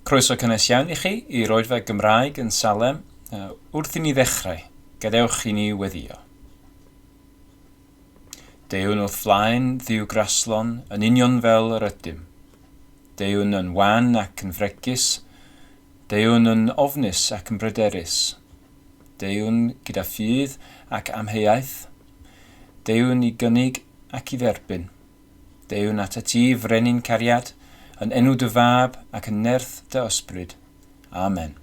Croeso cynnes iawn i chi i'r oedfa Gymraeg yn Salem. Wrth i ni ddechrau, gadewch i ni weddio. Deuwn wrth flaen Dduw graslon yn union fel yr ydym. Deuwn yn wan ac yn fregus, deuwn yn ofnus ac yn bryderus. Deuwn gyda ffydd ac amheuaeth, deuwn i gynnig ac i dderbyn. Deuwn atat ti, Frenin cariad, yn enw dy Fab ac yn nerth dy Ysbryd. Amen.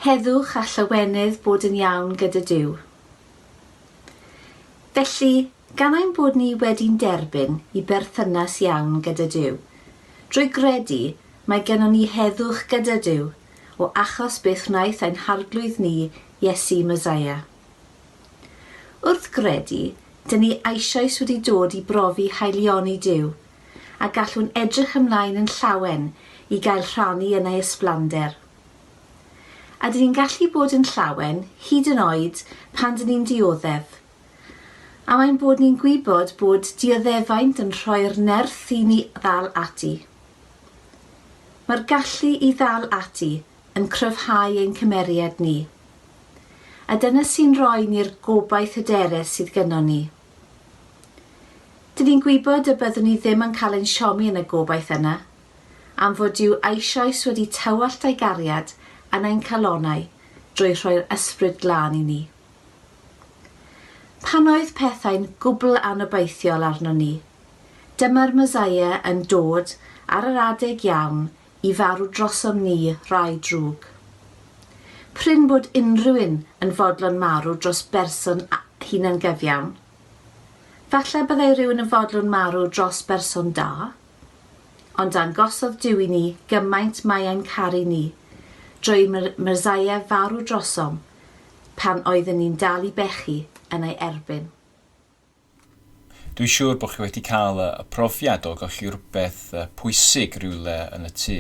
Heddwch a llawenydd bod yn iawn gyda Duw. Felly, gan ein bod ni wedi'n derbyn i berthynas iawn gyda Duw, drwy gredu mae gennon ni heddwch gyda Duw, o achos beth wnaeth ein Harglwydd ni, Iesu Meseia. Wrth gredu, dyn ni eisoes wedi dod i brofi haelioni Duw, a gallwn edrych ymlaen yn llawen i gael rhannu yn ei ysblander. A dyn ni'n gallu bod yn llawen, hyd yn oed pan dyn ni'n dioddef. Am ein bod ni'n gwybod bod dioddefaint yn rhoi'r nerth i ni ddal ati. Mae'r gallu i ddal ati yn cryfhau ein cymeriad ni. A dyna sy'n rhoi ni'r gobaith hyderus sydd gynnon ni. Dyn ni'n gwybod y byddwn ni ddim yn cael ein siomi yn y gobaith yna, am fod Duw eisoes wedi tywallt ei gariad yn ein calonnau drwy rhoi'r Ysbryd Glân i ni. Pan oedd pethau'n gwbl anobeithiol arnon ni, Dyma'r Meseia yn dod ar yr adeg iawn i farw drosom ni rai drwg. Prin bod unrhywun yn fodlon marw dros berson hunangyfiawn. Falle byddai rhywun yn fodlon marw dros berson da. Ond dangosodd Duw i ni gymaint mae e'n caru ni, drwy i'r Meseia farw drosom pan oedden ni'n dal i bechu yn ei erbyn. Dwi'n siŵr bod chi wedi cael y profiad o golli rhywbeth pwysig rhywle yn y tŷ.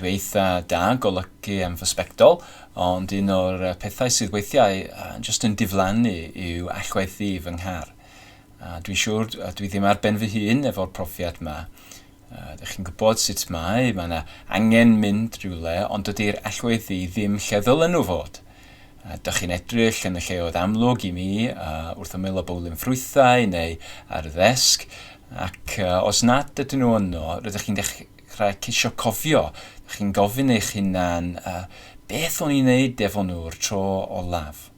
Dwi eitha da golygu am fy sbectol, ond un o'r pethau sydd weithiau jyst yn diflannu yw allweddi fy nghar. A dwi'n siŵr dwi ddim ar ben fy hun efo'r profiad 'ma. Ydych chi'n gwybod sut mae, mae yna angen mynd rhywle, ond dydy'r allweddi ddim lle ddylen nhw fod. Ydych chi'n edrych yn y lleoedd amlwg i mi, wrth ymyl y bowlen ffrwythau neu ar y ddesg, ac os nad ydyn nhw yno, rydych chi'n dechrau ceisio cofio. Ydych chi'n gofyn eich hunan, beth o'n i'n neud efo nhw'r tro olaf?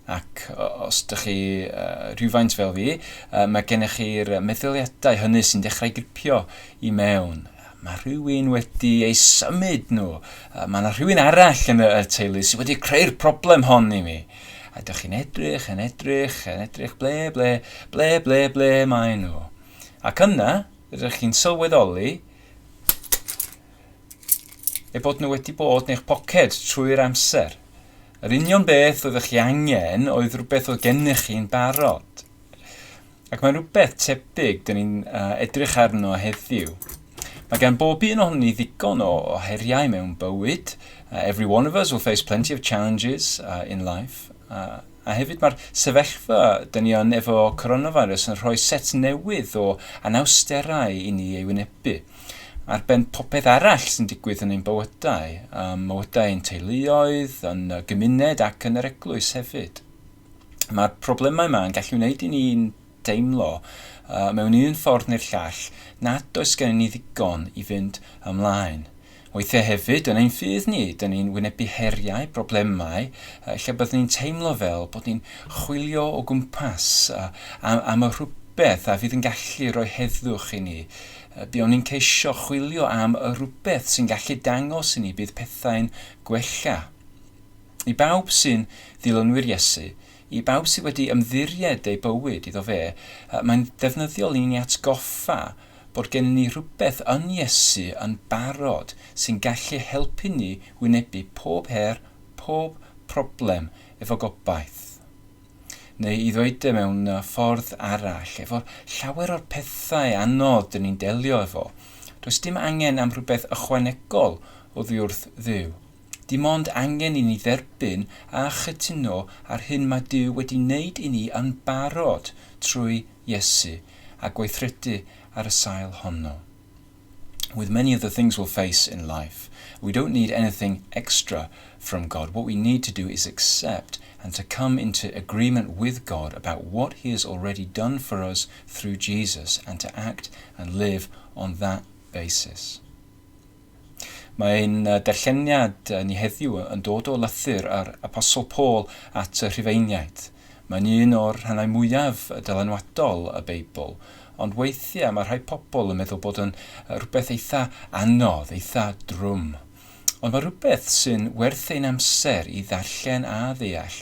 Ac os ydych chi uh, rhywfaint fel fi, uh, mae gennych chi'r meddyliadau hynny sy'n dechrau gripio i mewn. Mae rhywun wedi ei symud nhw. Uh, mae yna rhywun arall yn y, y teulu sydd wedi creu'r broblem hon i mi. A ydych chi'n edrych, yn edrych, yn edrych, ble, ble, ble, ble, ble mae nhw. Ac yna, ydych chi'n sylweddoli eu bod nhw wedi bod yn eich poced trwy'r amser. Yr union beth oeddech chi angen oedd rhywbeth oedd gennych chi'n barod. Ac mae rhywbeth tebyg dyn ni'n uh, edrych arno heddiw. Mae gan bob un ohonon ni ddigon o, o heriau mewn bywyd. Uh, every one of us will face plenty of challenges uh, in life. Uh, a hefyd mae'r sefyllfa dyn ni yn efo coronavirus yn rhoi set newydd o anawsterau i ni ei wynebu. Ar ben popeth arall sy'n digwydd yn ein bywydau, ym mywydau ein teuluoedd, yn y gymuned ac yn yr eglwys hefyd. Mae'r problemau yma yn gallu wneud i ni'n deimlo uh, mewn un ffordd neu'r llall nad oes gennym ni ddigon i fynd ymlaen. Weithiau hefyd, yn ein ffydd ni, dyn ni'n wynebu heriau, broblemau, lle byddwn ni'n teimlo fel bod ni'n chwilio o gwmpas am, am y rhywbeth a fydd yn gallu rhoi heddwch i ni. Buon ni'n ceisio chwilio am y rhywbeth sy'n gallu dangos i ni bydd pethau'n gwella. I bawb sy'n ddilynwyr Iesu, i bawb sydd wedi ymddiried eu bywyd iddo fe, mae'n ddefnyddiol i ni atgoffa bod gennym ni rhywbeth yn Iesu yn barod sy'n gallu helpu ni wynebu pob her, pob problem efo gobaith. Neu i ddweud e mewn ffordd arall, efo llawer o'r pethau anodd dyn ni'n delio efo, does dim angen am rhywbeth ychwanegol oddi wrth Dduw. Dim ond angen i ni dderbyn a chytuno ar hyn mae Duw wedi wneud i ni yn barod trwy Iesu a gweithredu ar y sail honno. With many of the things we'll face in life, we don't need anything extra from God. What we need to do is accept and to come into agreement with God about what He has already done for us through Jesus and to act and live on that basis. Mae ein darlleniad ni heddiw yn dod o lythyr yr Apostol Paul at y Rhufeiniaid. Mae'n un o'r rhannau mwyaf dylanwadol y Beibl, ond weithiau mae rhai pobl yn meddwl bod yn rhywbeth eitha anodd, eitha drwm. Ond mae rhywbeth sy'n werth ein amser i ddarllen a ddeall,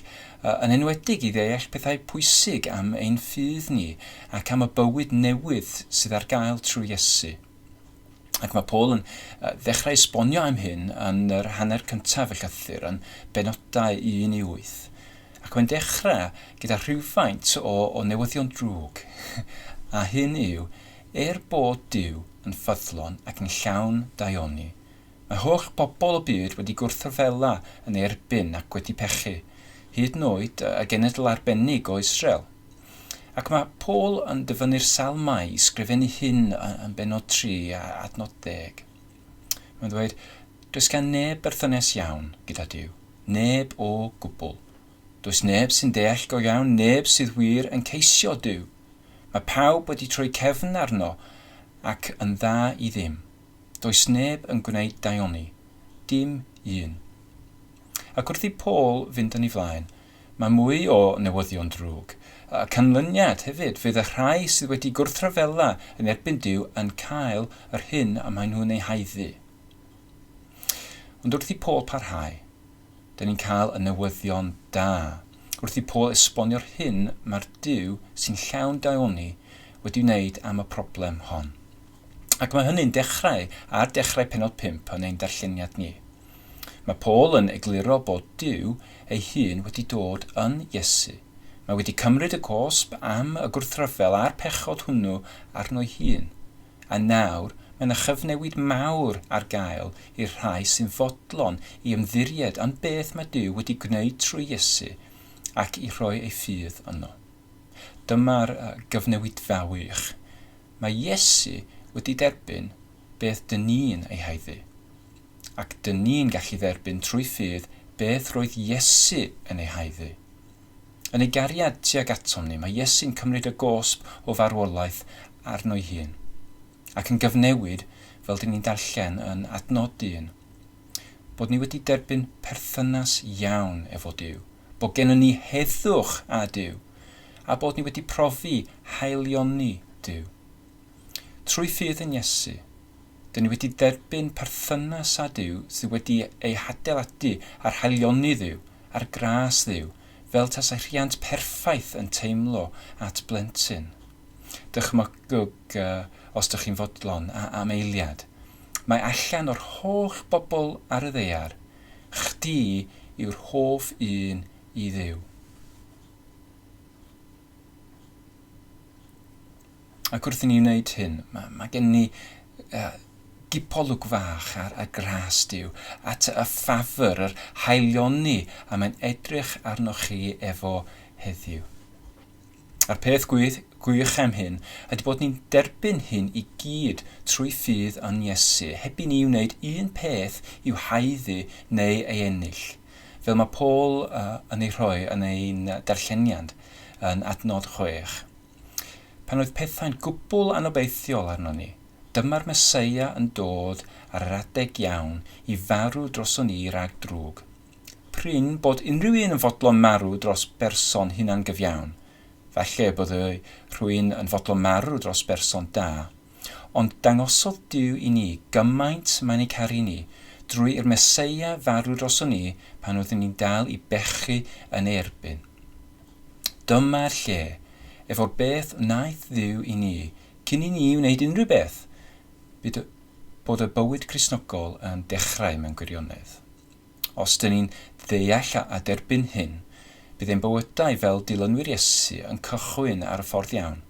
yn enwedig i ddeall pethau pwysig am ein ffydd ni ac am y bywyd newydd sydd ar gael trwy Iesu. Ac mae Paul yn ddechrau esbonio am hyn yn yr hanner cyntaf y llythyr, yn benodau 1 i 8. Ac mae'n dechrau gyda rhywfaint o, o newyddion drwg. A hyn yw, er bod Duw yn ffyddlon ac yn llawn daioni, mae holl bobl y byd wedi gwrthryfela yn ei erbyn ac wedi pechu, hyd yn oed y genedl arbennig o Israel. Ac mae Paul yn dyfynnu'r Salmau i sgrifennu hyn yn bennod 3 a adnod 10. Mae'n dweud, does gan neb berthynas iawn gyda Duw, neb o gwbl. Does neb sy'n deall go iawn, neb sydd wir yn ceisio Duw. Mae pawb wedi troi cefn arno ac yn dda i ddim. Does neb yn gwneud daioni, dim un. Ac wrth i Paul fynd yn ei flaen, Mae mwy o newyddion drwg. Y canlyniad, hefyd, fydd y rhai sydd wedi gwrthryfela yn erbyn Duw yn cael yr hyn y maen nhw'n ei haeddu. Ond wrth i Paul parhau, dyn ni'n cael y newyddion da. Wrth i Paul esbonio'r hyn mae'r Duw sy'n llawn daioni wedi wneud am y problem hon. Ac mae hynny'n dechrau ar dechrau pennod 5 yn ein darlleniad ni. Mae Paul yn egluro bod Duw ei hun wedi dod yn Iesu. Mae wedi cymryd y cosb am y gwrthryfel a'r pechod hwnnw arno'i hun. A nawr mae 'na chyfnewid mawr ar gael i'r rhai sy'n fodlon i ymddiried yn beth mae Duw wedi gwneud trwy Iesu ac i rhoi eu ffydd yno. Dyma'r gyfnewidfa wych. Mae Iesu wedi derbyn beth dyn ni'n ei haeddu. Ac dyn ni'n gallu dderbyn trwy ffydd beth roedd Iesu yn ei haeddu. Yn ei gariad tuag atom ni, mae Iesu'n cymryd y gosb o farwolaeth arno'i hun, ac yn gyfnewid, fel dyn ni'n darllen yn adnod 1, bod ni wedi derbyn perthynas iawn efo Duw, bod gennym ni heddwch â Duw, a bod ni wedi profi haelioni Duw. Trwy ffydd yn Iesu, Dyn ni wedi derbyn perthynas â Duw sydd wedi ei hadeiladu ar haelioni Dduw, ar gras Dduw, fel tasai rhiant perffaith yn teimlo at blentyn. Dychmygwch os dych chi'n fodlon am eiliad. Mae allan o'r holl bobl ar y ddaear, chdi yw'r hoff un i Dduw. Ac wrth i ni wneud hyn, mae, mae gen ni uh, gipolwg fach ar y gras Duw, at y ffafr, yr haelioni, a mae'n edrych arnoch chi efo heddiw. A'r peth gwych, gwych am hyn ydy bod ni'n derbyn hyn i gyd trwy ffydd yn Iesu, heb i ni wneud un peth i'w haeddu neu ei ennill, fel mae Paul uh, yn ei rhoi yn ein darlleniad yn adnod 6. Pan oedd pethau'n gwbl anobeithiol arnon ni, dyma'r Meseia yn dod ar yr adeg iawn i farw droson ni rag drwg. Prin bod unrhyw un yn fodlon marw dros berson hunangyfiawn. Falle byddai rhywun yn fodlon marw dros berson da. Ond dangosodd Duw i ni gymaint mae'n ei caru ni, drwy i'r Meseia farw droson ni pan oeddwn ni'n dal i bechu yn ei erbyn. Dyma'r lle, efo'r beth wnaeth Dduw i ni, cyn i ni wneud unrhyw beth, byd bod y bywyd Cristnogol yn dechrau mewn gwirionedd. Os dyn ni'n ddeall a derbyn hyn, bydd ein bywydau fel dilynwyr Iesu yn cychwyn ar y ffordd iawn.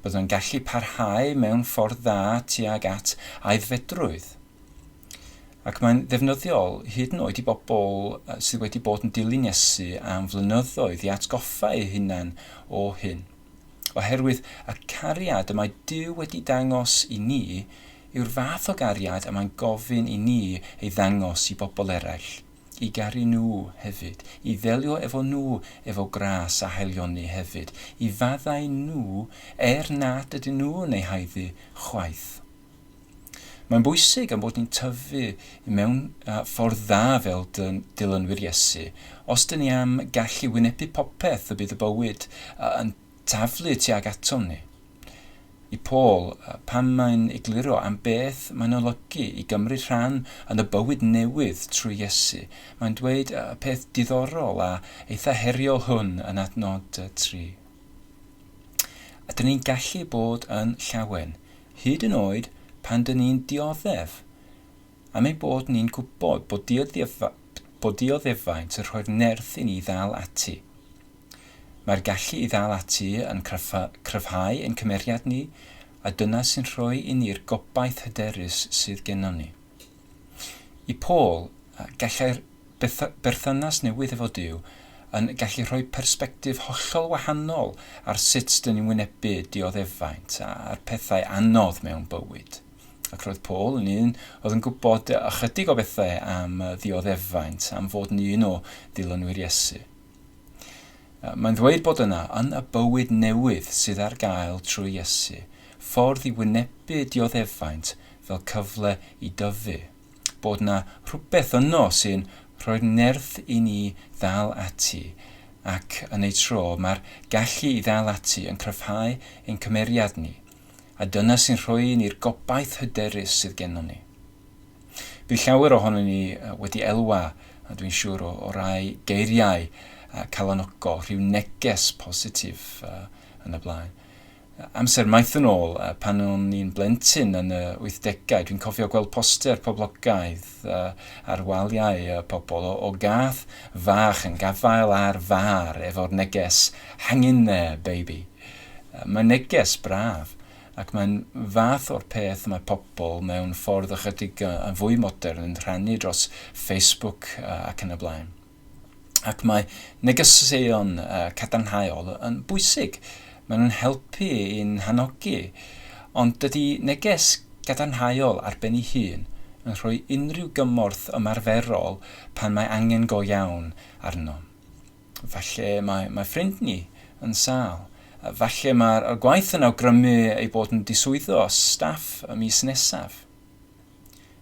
Byddwn yn gallu parhau mewn ffordd dda tuag at aeddfedrwydd. Ac mae'n ddefnyddiol hyd yn oed i bobl sydd wedi bod yn dilyn Iesu am flynyddoedd i atgoffa eu hunain o hyn. Oherwydd y cariad y mae Duw wedi dangos i ni yw'r fath o gariad y mae'n gofyn i ni ei ddangos i bobl eraill, i garu nhw hefyd, i ddelio efo nhw efo gras a haelioni hefyd, i faddau nhw er nad ydyn nhw'n ei haeddu chwaith. Mae'n bwysig ein bod ni'n tyfu i mewn ffordd dda fel dilynwyr Iesu, os dyn ni am gallu wynebu popeth y bydd y bywyd yn taflu tuag atom ni. I Paul, pam mae'n egluro am beth mae'n olygu i gymryd rhan yn y bywyd newydd trwy Iesu, mae'n dweud y peth diddorol a eitha heriol hwn yn adnod 3. A dyn ni'n gallu bod yn llawen, hyd yn oed pan dyn ni'n dioddef, am ein bod ni'n gwybod bod, bod dioddefaint yn rhoi'r nerth i ni ddal ati. Mae'r gallu i ddal ati yn cryfhau ein cymeriad ni, a dyna sy'n rhoi i ni'r gobaith hyderus sydd gennon ni. I Paul, gallai'r berthynas newydd efo Duw yn gallu rhoi persbectif hollol wahanol ar sut dyn ni'n wynebu dioddefaint a'r pethau anodd mewn bywyd. Ac roedd Paul yn un oedd yn gwybod ychydig o bethau am ddioddefaint, am fod yn un o ddilynwyr Iesu. Mae'n ddweud bod yna, yn y bywyd newydd sydd ar gael trwy Iesu, ffordd i wynebu dioddefaint fel cyfle i dyfu. Bod yna rhywbeth yno sy'n rhoi'r nerth i ni ddal ati, ac yn ei tro mae'r gallu i ddal ati yn cryfhau ein cymeriad ni, a dyna sy'n rhoi i ni'r gobaith hyderus sydd gennon ni. Bydd llawer ohonon ni wedi elwa, dwi'n siŵr, o, o rai geiriau calonogol, rhyw neges positif yn y blaen. Amser maith yn ôl, pan o'n i'n blentyn yn y 80au, dwi'n cofio gweld poster poblogaidd ar waliau pobl o, o gath fach yn gafael ar far efo'r neges "Hang in there, baby". Mae'n neges braf, Ac mae'n fath o'r peth mae pobl mewn ffordd ychydig yn fwy modern yn rhannu dros Facebook ac yn y blaen. Ac mae negeseuon cadarnhaol yn bwysig. Maen nhw'n helpu i'n hanogi. Ond dydy neges gadarnhaol ar ben ei hun yn rhoi unrhyw gymorth ymarferol pan mae angen go iawn arnom. Falle mae, mae ffrind ni yn sâl. Falle mae'r gwaith yn awgrymu ei bod yn diswyddo staff y mis nesaf.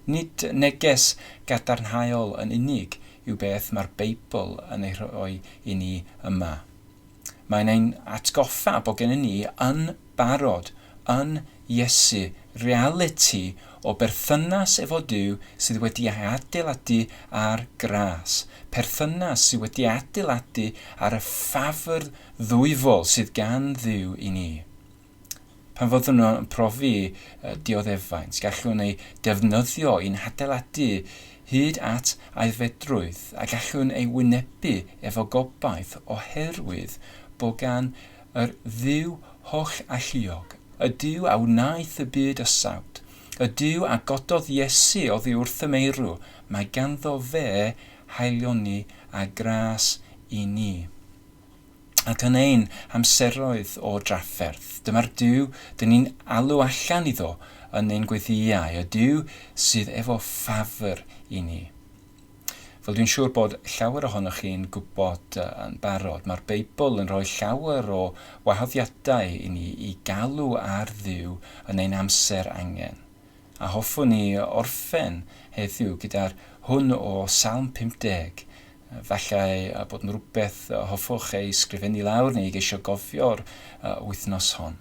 Nid neges gadarnhaol yn unig yw beth mae'r Beibl yn ei rhoi i ni yma. Mae'n ein atgoffa bod gennym ni yn barod, yn Iesu, realiti o berthynas efo Duw sydd wedi ei adeiladu ar gras, perthynas sydd wedi ei adeiladu ar y ffafr ddwyfol sydd gan Dduw i ni. Pan fyddwn yn profi dioddefaint, gallwn ei defnyddio i'n hadeiladu hyd at aeddfedrwydd a gallwn ei wynebu efo gobaith oherwydd bod gan yr Dduw holl-alluog, y Duw a wnaeth y byd ysawd, y Duw a gododd Iesu oddi wrth y meirw, mae ganddo fe haelioni a gras i ni. Ac yn ein hamseroedd o drafferth, dyma'r Duw dyn ni'n alw allan iddo yn ein gweddïau, y Duw sydd efo ffafr i ni. Fel dwi'n siŵr bod llawer ohonoch chi'n gwybod yn barod, mae'r Beibl yn rhoi llawer o wahoddiadau i ni i galw ar Dduw yn ein amser angen. A hoffwn ni orffen heddiw gyda'r hwn o Salm 50. Falle bod yn rhywbeth hoffwch ei sgrifennu lawr neu geisio gofio'r wythnos hon.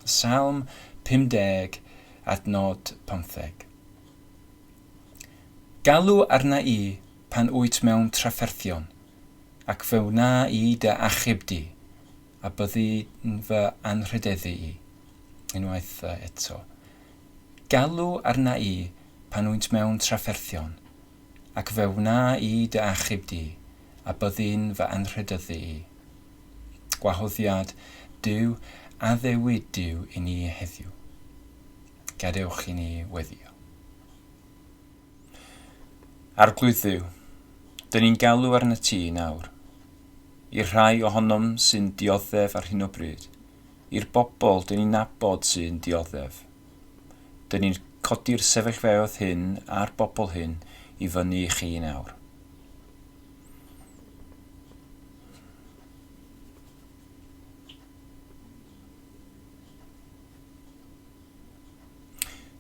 Salm 50, adnod 15. Galw arna i pan wyt mewn trafferthion, ac fe wna i dy achub di, a byddi'n fy anrhydeddu i. Unwaith eto. Galw arna i pan wyt mewn trafferthion, ac fe wna i dy achub di, a byddi'n fy anrhydeddu i. Gwahoddiad Duw, addewid Duw i ni heddiw. Gadewch i ni weddio. Arglwydd Dduw, dyn ni'n galw arnat ti nawr. I'r rhai ohonom sy'n dioddef ar hyn o bryd, i'r bobl dyn ni'n nabod sy'n dioddef. Dyn ni'n codi'r sefyllfaoedd hyn a'r bobl hyn i fyny i chi nawr.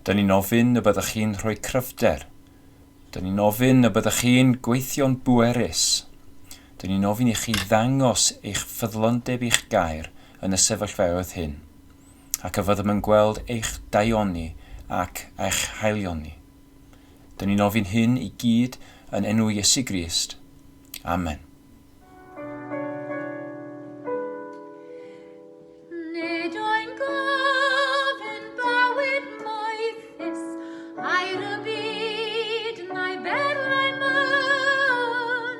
Dyn ni'n ofyn y byddwch chi'n rhoi cryfder. Dyn ni'n ofyn y byddwch chi'n gweithio'n bwerus. Dyn ni'n ofyn i chi ddangos eich ffyddlondeb i'ch gair yn y sefyllfaoedd hyn, ac y fyddem yn gweld eich daioni ac eich haelioni. Dyn ni'n ofyn hyn i gyd yn enw Iesu Grist. Amen. Nid oen gofyn bywyd moethus, aur y byd na'i berlau mân.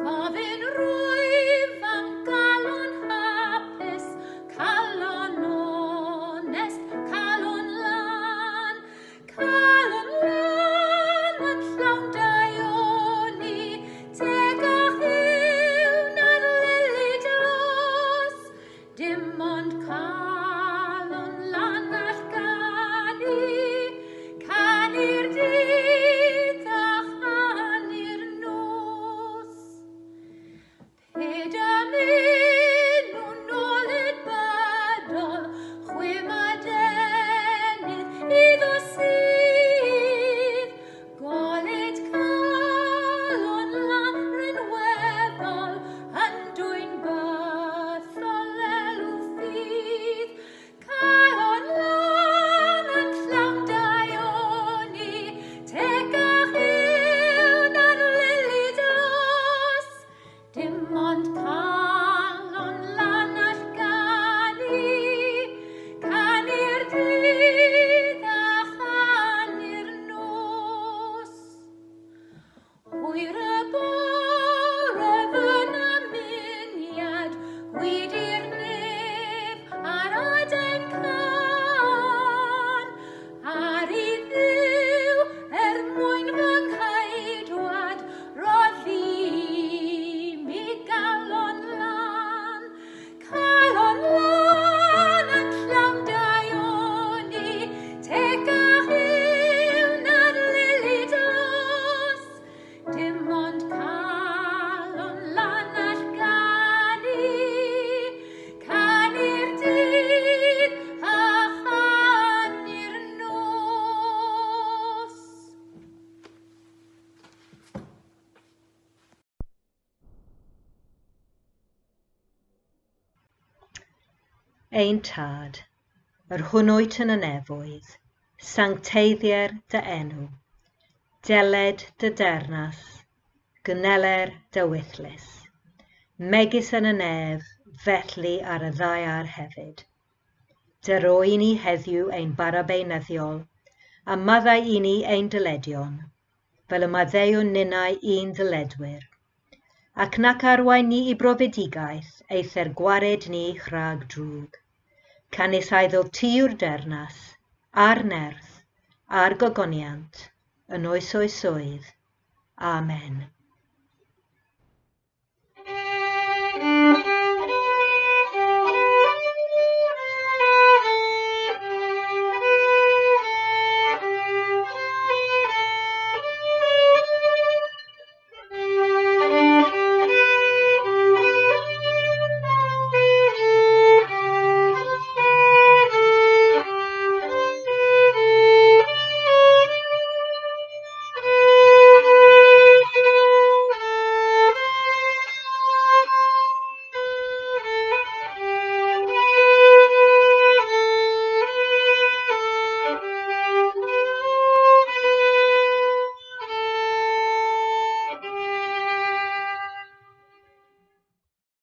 Gofyn rwyf am galon hapus, calon onest, calon lân. Calon lân yn llawn daioni, tecach yw na'r lili dlos. Dim ond calon lan all ganu, canu'r dydd a chanu'r nos. Pe dymunwn olud bydol, chwim a denydd iddo sydd, Golud calon lan rinweddol yn dwyn bythol elw ffydd. Calon lan yn llawn daioni, tecach yw na'r lili dlos. Dim ond calon lan all ganu, canu'r dydd a chanu'r nos. Hwyr y bore fy nymuniad, gwyd i'r nef ar adain cân, ar i Dduw er mwyn fy ngheidwad Roddi i mi galon lân, calon lân yn llawn daioni, tecach yw na'r lili dlos. Dim ond calon lân all ganu, canu'r dydd a chanu'r nos. Ein Tad, yr hwn wyt yn y nefoedd, sancteiddier dy enw. Deled dy deyrnas, gwneler dy wythlys. Megis yn y nef, felly ar y ddaear hefyd. Dyro i ni heddiw ein bara beunyddiol, a maddau i ni ein dyledion, fel y maddeuwn ninnau i'n dyledwyr. Ac nac arwain ni i brofedigaeth, eithr gwared ni rhag drwg. Canys aeddo ti yw'r deyrnas, a'r nerth, a'r gogoniant, yn oes oesoedd. Amen.